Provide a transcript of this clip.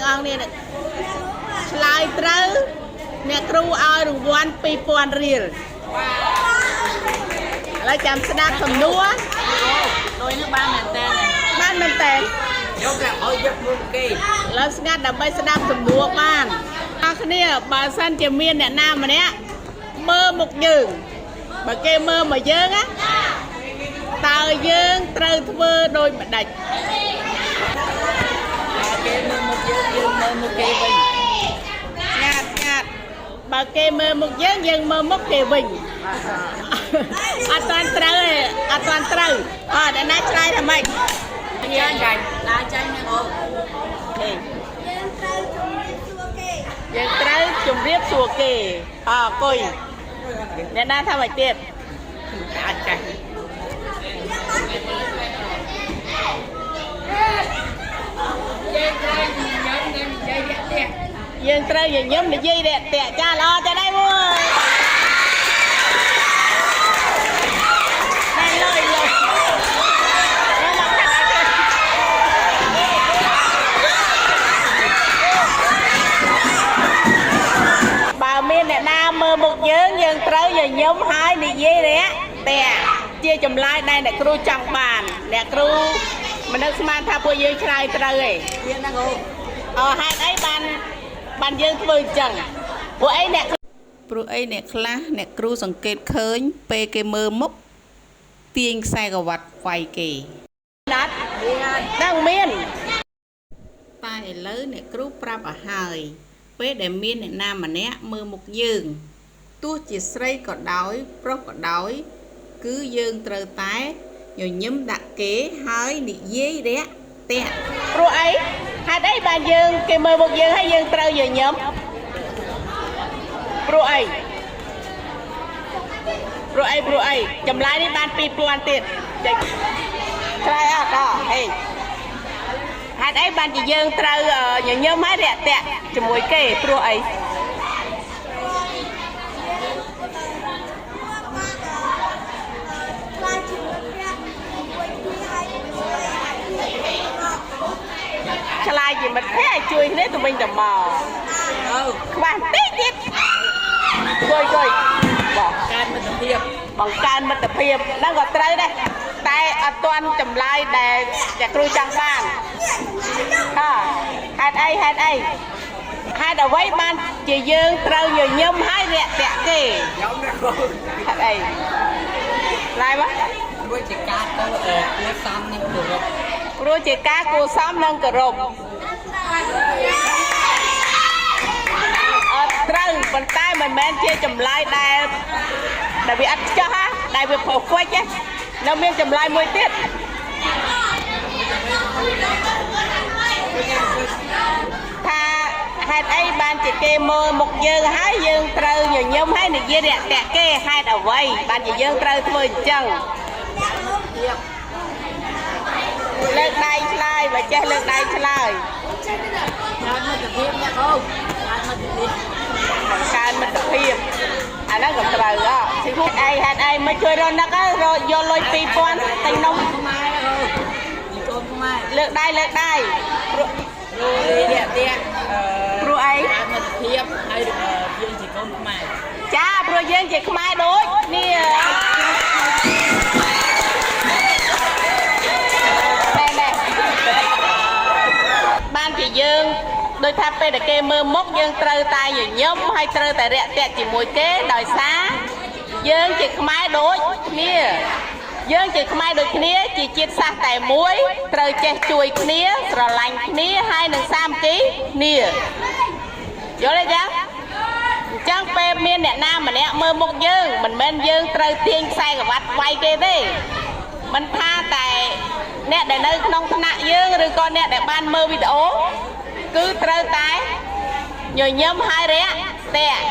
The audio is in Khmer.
ទាំងអស់គ្នាឆ្លើយត្រូវអ្នកគ្រូឲ្យរង្វាន់2000រៀលឥឡូវចាំស្ដាប់សំណួរ ដោយនឹងបានមែនតើ បានមែនតើ យកតែឲ្យយកមុខគេ ឥឡូវស្ងាត់ដើម្បីស្ដាប់សំណួរបានអរគ្នាបើសិនជាមានអ្នកណាម្នាក់មើលមុខយើងបើគេមើលមកយើងណាតើយើងត្រូវធ្វើដូចម្ដេច គេមើលមុខយើងយើងមើលមុខគេវិញ ងាត់ងាត់បើគេមើលមុខយើងយើងមើលមុខគេវិញអត់តាន់ត្រូវទេអត់តាន់ត្រូវអត់អ្នកណាឆ្លើយថាម៉េច ចាញ់ចាញ់ឡាចាញ់ហ្នឹងអូ ទេ យើងត្រូវជំរាបសួរគេ យើងត្រូវជម្រាបសួរគេអអង្គុយអ្នកណាថាម៉េចទៀត ឡាចាញ់ យើងត្រូវញញឹមនិយាយរាក់ទាក់ចាល្អចាស់ដែរមួយណែលុយលុយមកមកខាត់អត់ទេបើមានអ្នកណាមើលមុខយើងយើងត្រូវញញឹមហើយនិយាយរាក់ទាក់ជាចម្លើយដែលអ្នកគ្រូចង់បានអ្នកគ្រូមិននឹកស្មានថាពួកយើងឆ្លើយត្រូវទេ វាហ្នឹងអូ អហេតុអីបានបានយើងធ្វើអញ្ចឹងព្រោះអីអ្នកព្រោះអីអ្នកខ្លះអ្នកគ្រូសង្កេតឃើញពេលគេមើលមុខទាញខ្សែក្រវ៉ាត់វាយគេណាត់ដឹងមានតែឥឡូវអ្នកគ្រូប្រាប់ឲ្យហើយពេលដែលមានអ្នកណាម្នាក់មើលមុខយើងទោះជាស្រីក៏ដោយប្រុសក៏ដោយ គឺយើងត្រូវតែញញឹមដាក់គេហើយនិយាយរាក់ទាក់ព្រោះអីហេតុអីបានយើងគេមើលមុខយើងហើយយើងត្រូវញញឹមព្រោះអីព្រោះអីព្រោះអីចម្លើយនេះបាន2000ទៀតចេញឆ្លើយអត់អហេហេតុអីបានជាយើងត្រូវញញឹមហើយរាក់ទាក់ជាមួយគេព្រោះអី ខ្លាចជាមិត្តភក្តិមួយគ្នាហើយជួយគ្នាទៅមក ឆ្លើយជាមិត្តភក្តិឲ្យជួយគ្នាទៅវិញទៅមក អូ ខ្វះបន្តិចទៀតគួយគួយបង ការមិត្តភាព បង្កើនមិត្តភាពហ្នឹងក៏ត្រូវដែរតែអត់ទាន់ចម្លើយដែលអ្នកគ្រូចង់បានហាហេតុអីហេតុអីហេតុអ្វីបានជាយើងត្រូវញញឹមហើយរាក់ទាក់គេ ខ្ញុំអ្នកគ្រូ ហេតុអីឡាយមក ព្រោះជាការទៅគួសមនឹងគោរព ព្រោះជាការគួរសមនិងគោរពអត់ត្រូវប៉ុន្តែមិនមែនជាចម្លើយដែលដែលវាអត់ខ្ចោះហ่ะដែលវា perfect ទេនៅមានចម្លើយមួយទៀត ថាហេតុអីបានជាគេមើលមុខយើងហើយយើងត្រូវញញឹមហើយនិយាយរាក់ទាក់គេហេតុអ្វីបានជាយើងត្រូវធ្វើអញ្ចឹងលើកដៃឆ្លើយបើចេះលើកដៃឆ្លើយ ការមិត្តភាពអ្នកគ្រូការមិត្តភាព បង្កើនមិត្តភាពអាហ្នឹងក៏ត្រូវអស៊ីហួតអីហេតុអីមិនជួយរកនឹកហើយរកយកលុយ2000ទិញនំ ខ្មែរគ្រូពីកូនខ្មែរ លើកដៃលើកដៃព្រោះ គ្រូរាក់ទាក់ ព្រោះអី ការមិត្តភាពហើយយើងជាកូនខ្មែរ ចាព្រោះយើងជាខ្មែរដូចនេះណែណែបានជាយើងដូចថាពេលដែលគេមើលមុខយើងត្រូវតែញញឹមហើយត្រូវតែរាក់ទាក់ជាមួយគេដោយសារយើងជាខ្មែរដូចគ្នាយើងជាខ្មែរដូចគ្នាជាជាតិសាសន៍តែមួយត្រូវចេះជួយគ្នាស្រឡាញ់គ្នាហើយនឹងសាមគ្គីគ្នាយល់ទេចា អញ្ចឹងពេលមានអ្នកណាម្នាក់មើលមុខយើងមិនមែនយើងត្រូវទាញខ្សែក្រវ៉ាត់វាយគេទេមិនថាតែអ្នកដែលនៅក្នុងថ្នាក់យើងឬក៏អ្នកដែលបានមើលវីដេអូគឺត្រូវតែញញឹមហើយរាក់ទាក់